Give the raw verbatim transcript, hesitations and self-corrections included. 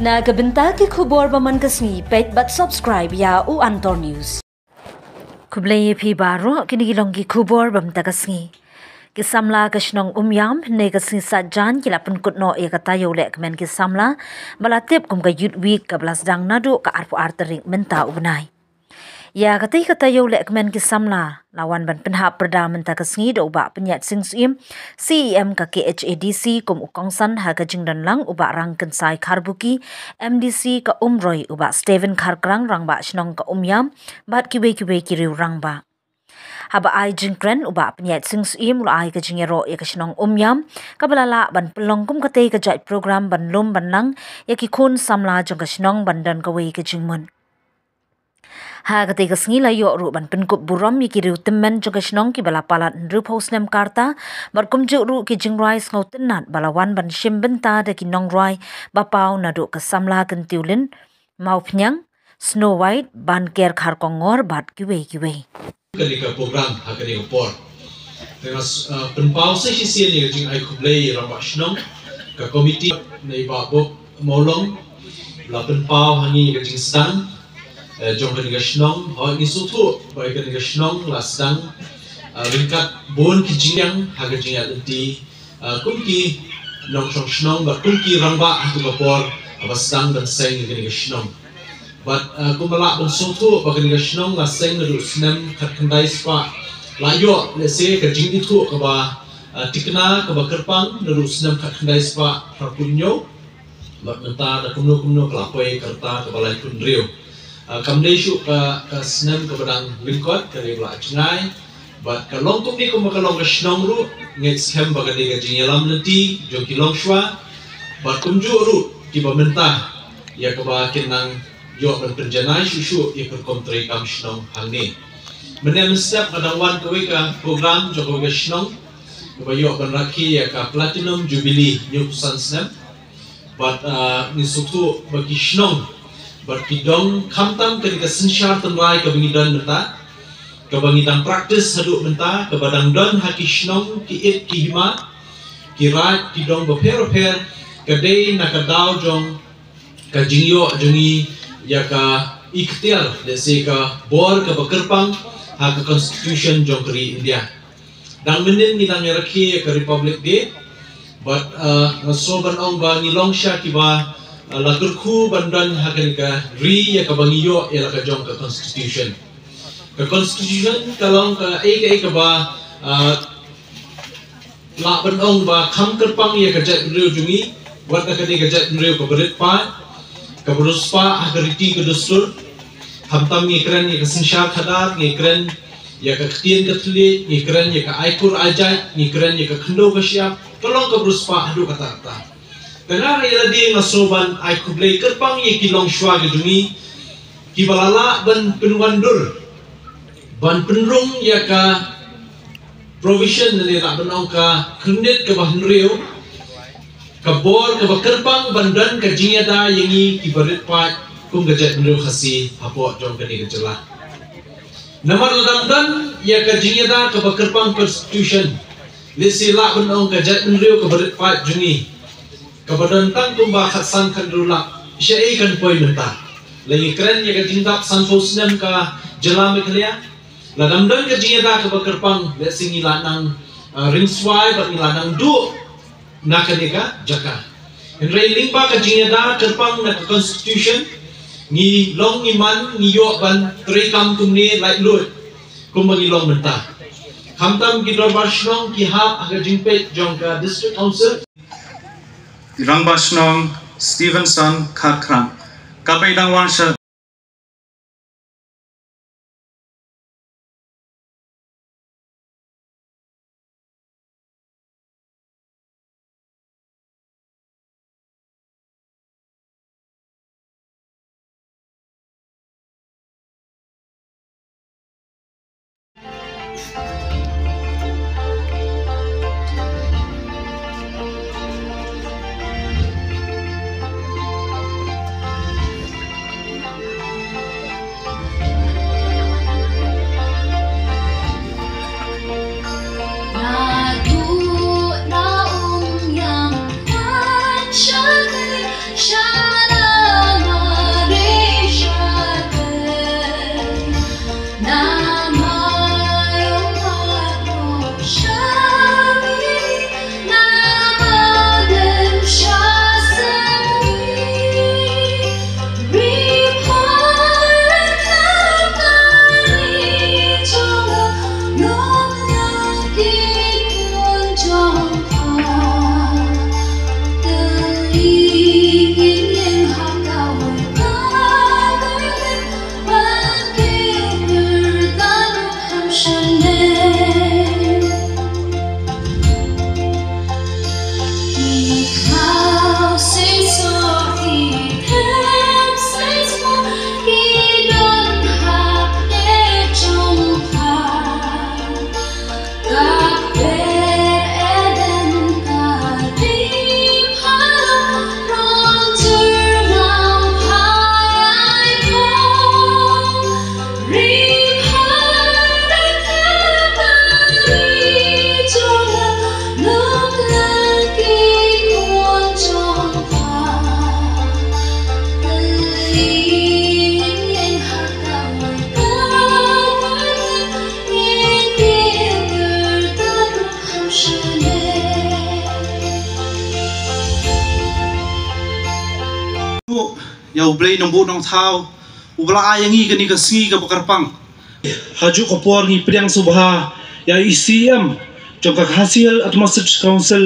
Na ka bynta ki khubor ba man ka sngi, peit bad subscribe ïa U Antor News. Khublei ïa phi baroh, kine ki long ki khubor ba man ka sngi. Ki samla ka shnong Umiam, hynne ka sngi Saitjaiñ ki la pynkut noh ïa ka taïew lehkmen ki samla ba la tip kum ka Youth Week kaba la sdang naduh ka arphew ar tarik mynta u bnai. Ïa katei ka taïew lehkmen ki samla la wan ban pynhap pyrda mynta ka sngi da u Bah Pynïaid Sing Syiem, C E M ka K H A D C, kum u kongsan ha ka jingdon lang u Bah Rangkynsai Kharbuki, M D C ka Umroi, u Bah Stephen Kharkrang, Rangbah Shnong ka Umiam, bad kiwei kiwei ki riew rangbah. Haba ai jingkren, u Bah Pynïaid Sing Syiem u la ai ka jingïaroh ïa ka shnong Umiam kaba la lah ban pynlong kum katei ka jait program ban lum ban lang ïa ki khun samla jong ka shnong ban don kawei ka jingmut. Ha katei ka sngi la ïoh ruh ban pynkup burom ïa ki riew tymmen jong ka shnong kiba la palat hynriewphew snem ka rta, bad kumjuh ruh ki jingrwai sngewtynnat ba la wan ban shim bynta da ki nongrwai ba paw naduh ka Samla Kyntiewlin Mawphniang, Snow White, Banker Kharkongor bad kiwei kiwei. Kane ka program ha kane ka por. Te nga, uh, pynpaw sa shisien ïa ka jingai khublei ïa Rangbah Shnong, ka komiti, na i Bah Bok Mawlong la pynpaw ha ngi ïa ka jingsdang, eh, jong kane ka shnong. Hooid, ngi sngewthuh ba ïa kane ka shnong la sdang, eh, ryngkat bun ki jingïang ha ka jingïaid lynti, eh, kum ki nongshong shnong bad kum ki rangbah ha tu ka por, eh, ba sdang ban seng ïa kane ka shnong. Bad, eh, kumba lah ban sngewthuh ba kane ka shnong la seng naduh snem khatkhyndai spah. La ïoh lehse ka jingithuh kaba, eh, thikna kaba kyrpang naduh snem khatkhyndai spah phraphew hynñiew. Bad mynta da kumno kumno ka la poi ka rta kaba laiphew hynriew. Ah, kam dei shuh ka, ka snem kaba dang lyngkot, ka dei ba la jngai. Bad ka long kumne kumba ka long ka shnong ruh, ngeit skhem ba ka dei ka jingïalam lynti jong ki longshuwa. Bad kumjuh ruh kiba mynta ïa kaba kin nang ïoh ban pynjanai shuh shuh ïa ka rukom treikam shnong hangne. Mynne mynstep ka dang wan kawei ka program jong kawei ka shnong kaba ïoh ban rakhe ïa ka Platinum Jubilee hynñiewphew san snem. Bad, ah, ngi sngewthuh ba ki shnong bad ki dong khamtam kane ka synshar tynrai kaba ngi don mynta, kaba ngi dang practice haduh mynta, kaba dang don ha ki shnong, ki it, ki hima, ki raid, ki dong bapher bapher, ka dei na ka daw jong ka jingïoh jong ngi ïa ka ikhtiar, lehse ka bor kaba kyrpang ha ka Constitution jong ka ri India. Dang mynnin ngi dang ïa rakhe ïa ka Republic Day. Bad, uh, nga sngew ban ong ba ngi long sha kiba, uh, la kyrkhu ban don ha kane ka ri ïa kaba ngi ïoh ïa la ka jong ka Constitution. Ka Constitution ka long kaei kaei kaba, uh, lah ban ong ba kham kyrpang ïa ka jaitbynriew jong ngi, wat la ka dei ka jaitbynriew kaba rit paid, kaba riewspah ha ka riti ka dustur. Khamtam ngi kren ïa ka synshar khadar, ngi kren ïa ka ktien ka thylliej, ngi kren ïa ka aikur aijait, ngi kren ïa ka khyndew ka shyiap, ka long kaba riewspah haduh katta katta. Te nga ïa lade nga sngew ban ai khublei kyrpang ïa ki longshuwa ki jong ngi, kiba la lah ban pynwandur, ban pynrung ïa ka provision lane lah ban ong ka khyrnit kaba hynriew, ka bor kaba kyrpang ban don ka jingïada ïa ngi kiba rit paid kum ka jaitbynriew Khasi hapoh jong kane ka jylla. Namar lada ym don ïa ka jingïada kaba kyrpang Constitution, lehse lah ban ong ka jaitbynriew kaba rit paid jong ngi, kaba don tang kumba khatsan khathynriew lak, shaei kan poi mynta. Lada ngi kren ïa ka jingdap sanphew snem ka jylla Meghalaya, lada ym don ka jingïada kaba kyrpang, lehse ngi la nang, ah, ringswai bad ngi la nang duh na kane ka jaka. Hynrei lyngba ka jingïada kyrpang na ka Constitution, ngi long ngi man ngi ïoh ban treikam kumne laitluid kumba ngi long mynta. Khamtam ki dorbar shnong ki hap ha ka jingpeit jong ka District Council. Rangbah Shnong Stevenson Kharkhrang. Ka pei dang wan sha Ïa U Blei Nongbuh Nongthaw, uba la ai ïa ngi kane ka sngi kaba kyrpang. Ha juh ka por ngi pdiang sngewbha ïa i C E M jong ka Khasi Hills Autonomous Council,